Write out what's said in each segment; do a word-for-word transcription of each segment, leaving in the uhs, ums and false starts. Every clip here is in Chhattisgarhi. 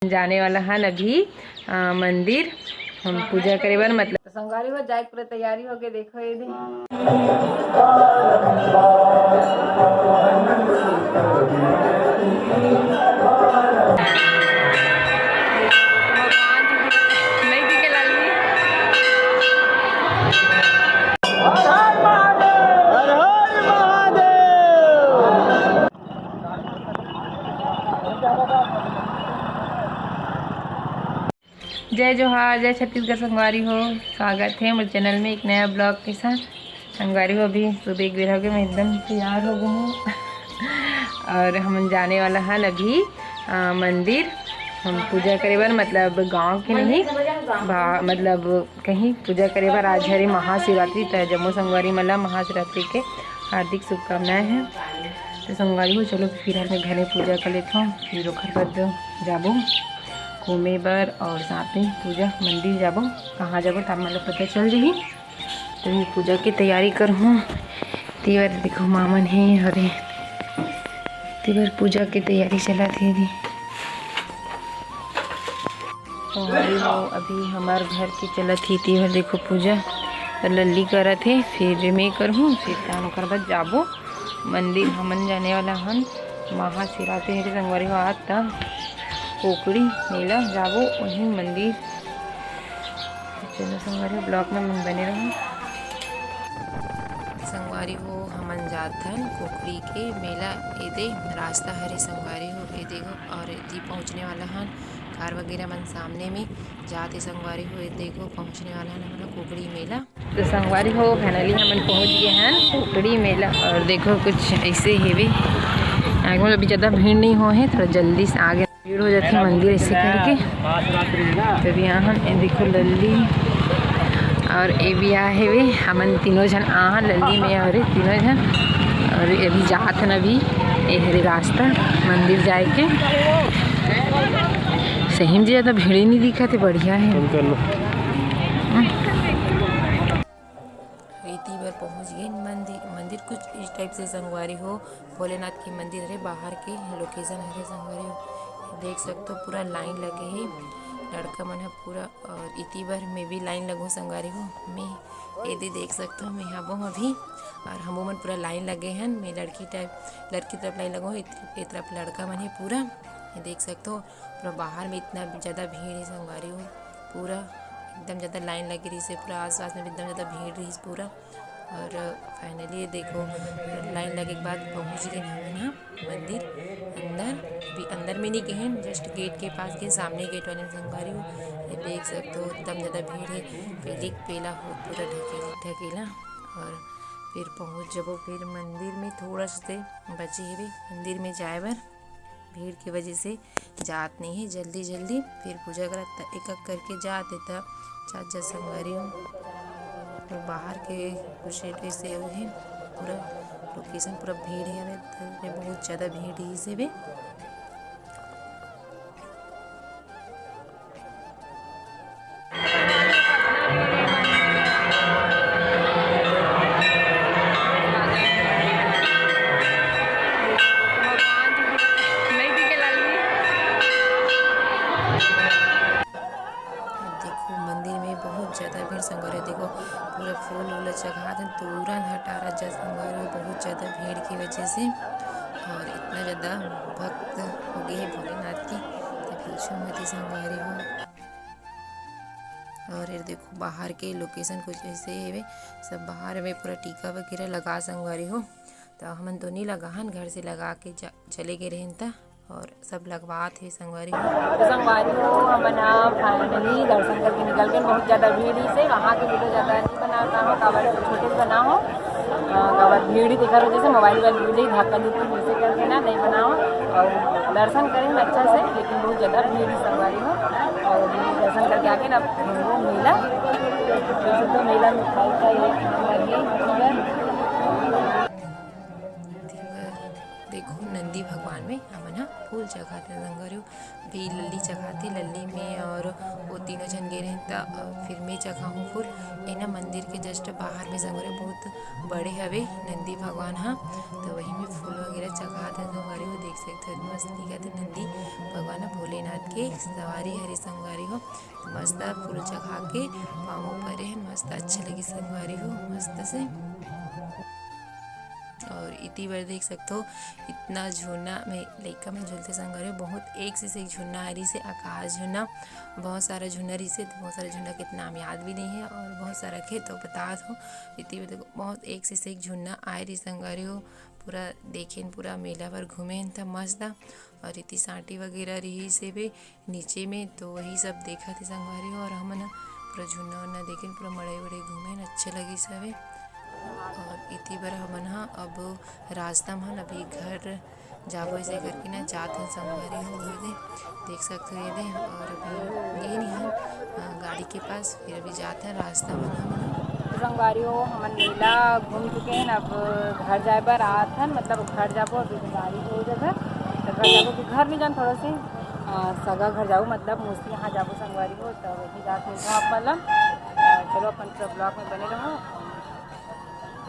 जाने वाला हन अभी अ, मंदिर, हम पूजा करे बर, मतलब। तो संगवारी हो, जाए के पूरा तैयारी हो गए। देखो ये दे। भगवान जी की नहीं दिखे लाली। जय जोहार, जय छत्तीसगढ़ संगवारी हो। स्वागत है मोर चैनल में एक नया ब्लॉग के साथ। संगवारी हो, अभी सुबह एक बेर हो गए, मैं एकदम तैयार हो गई हूँ। और हम जाने वाला हन अभी अ, मंदिर, हम पूजा करे बर, मतलब गांव के नहीं, भा- मतलब कहीं पूजा करे बर। आज हरे महाशिवरात्रि, त जम्मो संगवारी मन ला महाशिवरात्रि के हार्दिक शुभकामनाएं हैं। तो संगवारी हो, चलो फिर हम घर में पूजा कर लेते हूँ, फिर ओखर बाद जाबो घूमे बर और साथ में पूजा मंदिर जाबो। कहाँ जाबो, तब मतलब पता चल जाही। तो मैं पूजा की तैयारी करहूँ। तीवर देखो मामन है, अरे तीवर पूजा की तैयारी चलत है जी। संगवारी हो, अभी हमार घर के चलत ही तीवर देखो पूजा, तो लल्ली करत है, फिर मैं करहूँ, फिर तान ओकर बाद जाबो मंदिर। हमन जाने वाला हन महाशिवरात्रि है संगवारी हो, आज त कोकड़ी मेला जाबो वहीं मंदिर। चलो संगवारी हो, ब्लॉग में मन बने रहो। संगवारी हो, हमन जात हन कोकड़ी के मेला। ए दे रास्ता हरे संगवारी हो, ए देखो, और एती पहुँचने वाला हन। कार वगैरह मन सामने में जात हे संगवारी हो, ए देखो पहुँचने वाला हन हमन कोकड़ी मेला। तो संगवारी हो, finally हमन पहुँच गए हन कोकड़ी मेला। और देखो कुछ ऐसे हेवे, आगे में अभी ज़्यादा भीड़ नहीं हो है, थोड़ा जल्दी से आगे भीड़ हो जाती है मंदिर ऐसे करके। तभी यहाँ हम, ए देखो लल्ली और ए भी आ हेवे, हमन तीनों झन आ हन, लल्ली में और तीनों झन। और अभी जात हन अभी, ए हरे रास्ता मंदिर जाए के। सही में जी ज़्यादा भीड़ ही नहीं दिखत है, बढ़िया है। एती बर पहुँच गए मंदिर। मंदिर कुछ इस टाइप से संगवारी हो, भोलेनाथ के मंदिर हरे, बाहर के लोकेशन हरे संगवारी हो। देख सकते हो पूरा लाइन लगे है लड़का मन ह पूरा, और इती बर मैं भी लाइन लगो संगवारी हो। मैं एदे देख सकते हो, मैं हबो अभी, और हमो मन पूरा लाइन लगे हन। मैं लड़की टाइप, लड़की तरफ लाइन लगो, ए तरफ लड़का मन है पूरा। ये देख सकते हो पूरा बाहर में इतना ज़्यादा भीड़ है संगवारी हो, पूरा एकदम ज़्यादा लाइन लगी रही से, पूरा आसपास में भी एकदम ज़्यादा भीड़ रही पूरा। और finally ये देखो लाइन लगे के बाद पहुँच गए हमन ह मंदिर अंदर। अभी अंदर में नहीं गए हैं, just गेट के पास गए, सामने गेट वाले में संगवारी हो। ये देख सकते हो एकदम ज़्यादा भीड़ है, पहले पेला हो पूरा ढकेला ढकेला। और फिर पहुँच जबो फिर मंदिर में, थोड़ा सा बचे हेवे मंदिर में जाए बर। भीड़ की वजह से जात नहीं है जल्दी जल्दी, फिर पूजा करत त एक एक करके जात है त चाचा संगवारी हो। तो बाहर के कुछ एरिया से वो है, पूरा लोकेशन पूरा भीड़ है, अभी बहुत ज़्यादा भीड़ ही से भी। देखो मंदिर में बहुत ज़्यादा भीड़ संगवारी हो, देखो पूरा फूल वूल चढ़ात हैं, तुरंत हटा रहा जस संगवारी हो, बहुत ज़्यादा भीड़ की वजह से। और इतना ज़्यादा भक्त हो गए हैं भोलेनाथ की, तो पूछो मत ही संगवारी हो। और ये देखो बाहर के लोकेशन कुछ ऐसे ही है, सब बाहर में पूरा टीका वगैरह लगा संगवारी हो। तो हमन तो नहीं लगा हन, घर से लगा के जा, चले गए रहन त, और सब लगवात हे संगवारी हो। तो संगवारी हो, हमन ह finally दर्शन करके निकल गए। बहुत ज़्यादा भीड़ ही से वहाँ के वीडियो ज़्यादा नहीं बनाता हूँ, काबर छोटे से बना हो, अ, काबर भीड़ ही देखा रहो, जैसे मोबाइल वाली वीडियो ही धक्का देती हूँ, वैसे करके ना नहीं बनाओ। और दर्शन करें अच्छा से, लेकिन बहुत ज़्यादा भीड़ ही संगवारी हो। और दर्शन करके आके ना वो मेला, जैसे तो मेला में खाई का ये लगे, ठीक है। देखो, नंदी भगवान में हमन ह फूल चघाथन संगवारी हो। अभी लल्ली चघाथे, लल्ली में और वो तीनों झन गे रहेन, त, अ, फिर मैं चघाहूँ फूल। ए ना मंदिर के just बाहर में संगवारी हो बहुत बड़े हवे नंदी भगवान ह, त वही में फूल वगैरह चघाथन संगवारी हो। देख सकत हो, मस्त दिखत हे नंदी भगवान ह, भोलेनाथ के सवारी हरे संगवारी हो। मस्त फूल चघा के पाँव परे हे, मस्त अच्छा लगी संगवारी हो, मस्त से। और इति बर देख सकथो, इतना झूलना में लइका मन झूलथे संगवारी हो, बहुत एक से एक झूलना आ रहिसे, आकाश झूलना, बहुत सारा झूलना रहिसे, तो बहुत सारा झूलना के नाम याद भी नहीं है और बहुत सारा खे तो बतात हो। इति बर देखो, बहुत एक से एक झूलना आए रहिस संगवारी हो, पूरा देखेन, पूरा मेला भर घूमेन त मस्त। और इति सांटी वगैरह रहिस हेबे नीचे में, तो वही सब देखत हे संगवारी हो। और हमन ह पूरा झूलना उन्ना देखेन, पूरा मड़ई वड़ई घूमेन, अच्छा लगिस हवे। और इति बर हमन ह अब रास्ता म हन, अभी घर जाबो ऐसे करके ना जात हन संगवारी हो। ये दे, देख सकते हो ये दे, और अभी ये नहीं है, अ, गाड़ी के पास, फिर अभी जात हन रास्ता म हमन ह। संगवारी हो, हमन मेला घूम चुके हैं, अब घर जाए बर आत हन, मतलब घर जाबो, अभी गाड़ी हो जगह, तो घर जाबो कि घर नहीं जान, थोड़ा से, अ, सगा घर जाबो, मतलब मौसी यहाँ जाबो संगवारी हो, तो वही जात मिलता हूँ आप वाला। अ, चलो अपन पूरा ब्लॉग में बने रहो।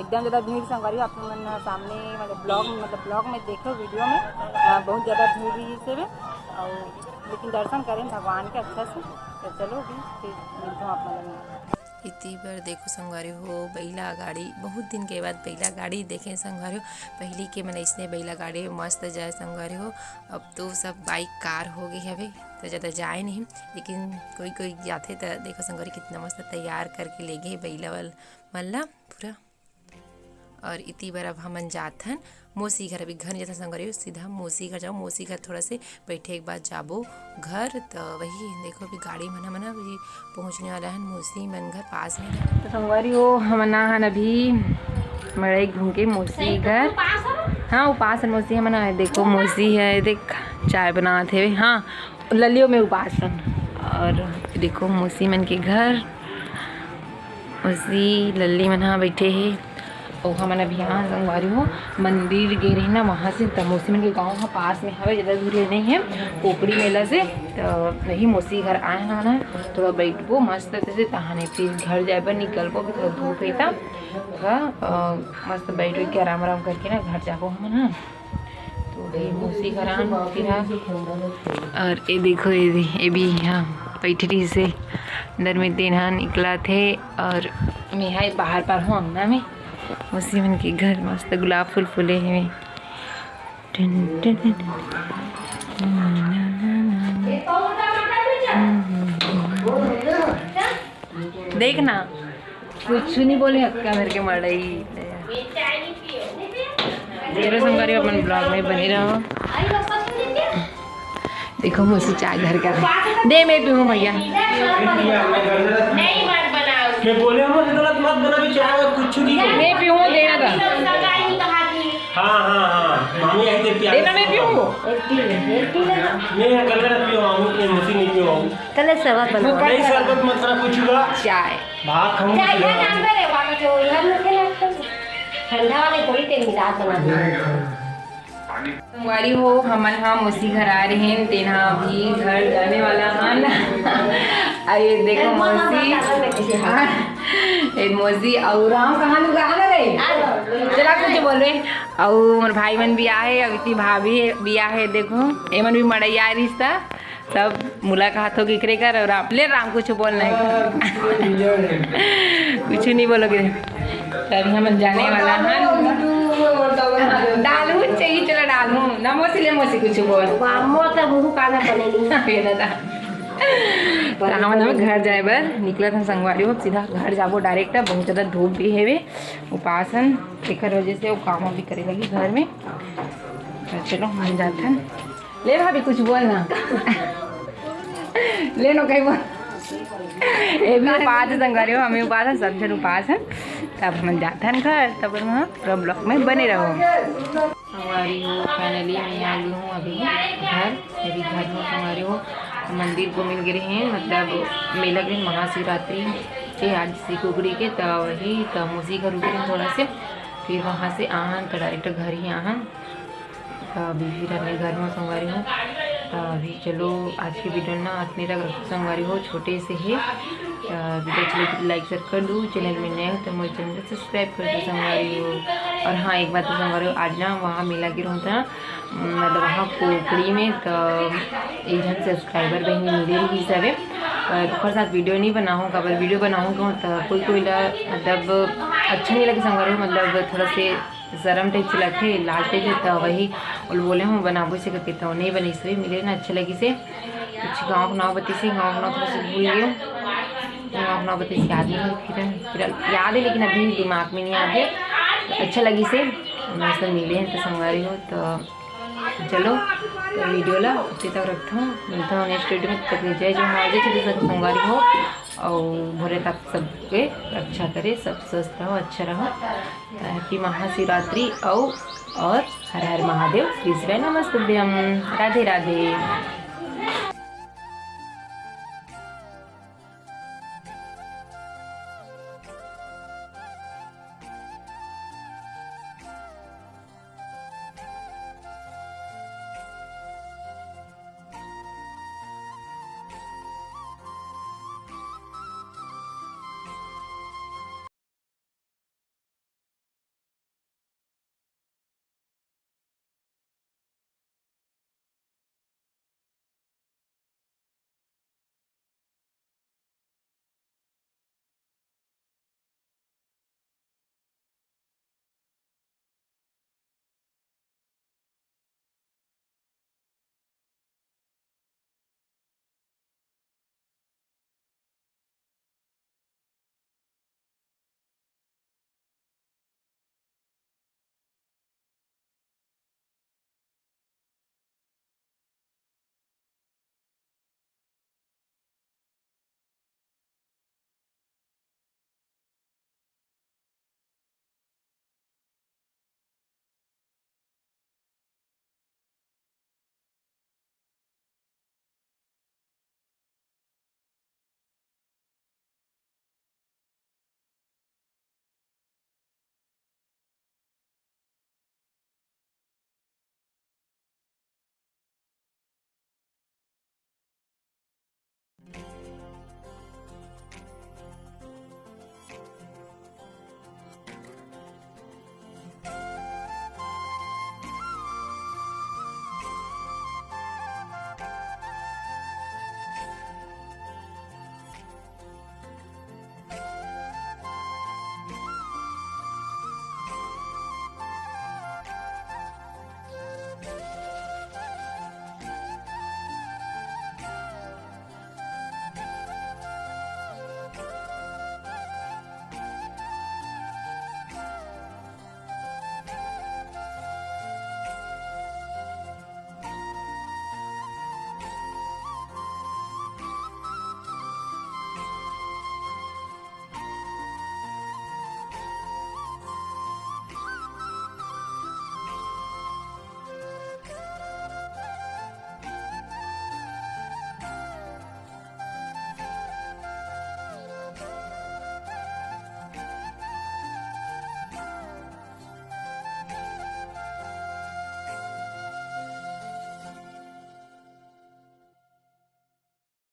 एकदम ज़्यादा भीड़ संगवारी हो, आप मन ह सामने मतलब ब्लॉग में, मतलब ब्लॉग में देखो वीडियो में, अ, बहुत ज़्यादा भीड़ रहिस हेबे, और लेकिन दर्शन करें भगवान के अच्छा से। तो चलो अभी फिर मिलता हूँ आप मन ल। इति बर देखो संगवारी हो, बैला गाड़ी, बहुत दिन के बाद बैला गाड़ी देखे संगवारी हो। पहली के मन ऐसने बैला गाड़ी मस्त जाए संगवारी हो, अब तो सब बाइक कार हो गई हवे, तो ज़्यादा जाए नहीं, लेकिन कोई कोई जाथे तो देखो संगवारी कितना मस्त तैयार करके ले गए बैला वाल मन ला पूरा। और इति बर अब हमन जाथन मौसी घर, अभी घर नहीं जाथन संगवारी हो, सीधा मौसी घर जाओ। मौसी घर थोड़ा से बैठे के बाद जाबो घर। तो वही देखो, अभी गाड़ी मन, हमन अभी पहुँचने वाला है मौसी मन घर पास में। तो संगवारी हो, हमन आ हन अभी मड़ई घूम के मौसी घर। हाँ, उपास हन मौसी, हमन आए। देखो मौसी है, देख चाय बनात हे। हाँ, ललियो में उपास हन। और देखो मौसी मन के घर, मौसी लल्ली मन ह बैठे हे। अउ हमन अभी यहाँ संगवारी हो मंदिर गे रहे ना, वहाँ से त मौसी मन के गाँव ह पास में हवे, ज़्यादा दूर नहीं है, कोपड़ी मेला से। त वही मौसी घर आए हन, थोड़ा बैठबो मस्त से, तहाने फिर घर जाए बर निकलबो, अभी थोड़ा धूप है त थोड़ा, अ, मस्त बैठ उठ के आराम आराम करके ना घर जाबो हमन ह। तो ये मौसी घर आन फिर हा। और ये देखो, ये भी, ये भी यहाँ बैठ रही से अंदर में, तेन हा निकला थे। और मैं हा बाहर पर हूँ अंगना में। मौसी मन के घर मस्त गुलाब फूल फूले हुए। टन टन टन। देखना, कुछ नहीं बोले, हक्का भर के मड़ई। चलो संगवारी, अपन ब्लॉग में बने रहो। देखो मौसी चाय घर का दे, मैं पीऊँ भैया। मैं बोले हूँ, गलत मत बना, भी चाय और कुछ नहीं। मैं पीऊँ, देना था। हाँ, हाँ, हाँ, मामी आई थे प्यार। देना, मैं पीऊँ। मैं गलत पीऊँ, मामी, ये मौसी नहीं पीऊँ। चले शरबत बना। नहीं, शरबत मत बना, कुछ हुआ। चाय। भाग खाऊंगी चाय सीधा। क्या जानते रे बाबा, जो इधर में थे ना, ठंडा वाले थोड़ी तेल मिला बना दिया। संगवारी हो, हमन हा मौसी घर आ रहे हैं, तेना अभी घर जाने वाला हन। अरे देखो मौसी, ए मौसी, और राम कहाँ लुगा है ना रे? चला कुछ बोल रहे। और मोर भाई मन भी आहे, अविती भाभी भी आहे। देखो, एमन भी मड़ैया रिश्ता सब मुलाकात हो गई करे कर। और आप ले राम कुछ बोलना है? कुछ नहीं बोलोगे। तभी हम जाने वाला है। डालू चाहिए, चलो डालू ना मौसी, ले मौसी कुछ बोल। अम्मा तो मुंह काना बने नहीं। ये दादा। तो हम हम घर जाए बर निकला था संगवारी हो, सीधा घर जाबो डायरेक्ट। बहुत ज़्यादा धूप भी है वे, उपासन एकर वजह से वो काम भी करे लगी घर में। तो चलो हम जाते हैं। ले भाभी कुछ बोल ना। ले नो कहीं बोल। ए भी उपास है संगवारी हो, हमें उपास है, सब जन उपास है। तब हम जाते हैं घर, तब हम पूरा ब्लॉग में बने रहो। संगवारी हो, finally मैं आ गई हूँ अभी घर। अभी घर में संगवारी हो, मंदिर को मिल गए हैं, मतलब मेला के दिन महाशिवरात्रि के आज से कुकड़ी के, तो वही तो मौसी घर रुके हैं थोड़ा से, फिर वहाँ से आहन तो डायरेक्ट घर ही आहन। त अभी फिर हमने घर में संगवारी हो। त अभी चलो, आज की वीडियो ना अतने तक रखो संगवारी हो, छोटे से हे। त वीडियो अच्छी लगी तो लाइक शेयर कर दो, चैनल में नए हो तो मोर चैनल को सब्सक्राइब कर दो संगवारी हो। और हाँ, एक बात तो संगवारी हो, आज ना वहाँ मेला गे रहो था, मतलब वहाँ कोकड़ी में, त एक झन सब्सक्राइबर बहिनी मिले रही हवे, पर ओकर साथ वीडियो नहीं बनाहूँ, काबर वीडियो बनाहूँ कहूँ त कोई कोई ला मतलब अच्छा नहीं लगे संगवारी हो, मतलब थोड़ा से शर्म टाइप से लगथे, लाज टाइप से, त वही ओला बोले हूँ बनाबो से करके, त नहीं बनी से मिले ना, अच्छा लगी से। कुछ गाँव के नाव बतीस हे, गाँव के नाव थोड़ा सा भूल गए, गाँव के नाव बतीस याद नहीं है, फिर फिर याद है लेकिन अभी दिमाग में नहीं आ गया। अच्छा लगी से, मस्त मिले हैं तो संगवारी हो। तो चलो, तो वीडियो ला इतने तक रखता हूँ, मिलता हूँ नेक्स्ट वीडियो में। तब तक के लिए जय जोहार, जय छत्तीसगढ़ संगवारी हो, और भोले तक सबके रक्षा करे, सब स्वस्थ रहो, अच्छा रहो। हैप्पी महाशिवरात्रि और, और हर हर महादेव, श्री शिवाय नमस्तुभ्यम। राधे राधे।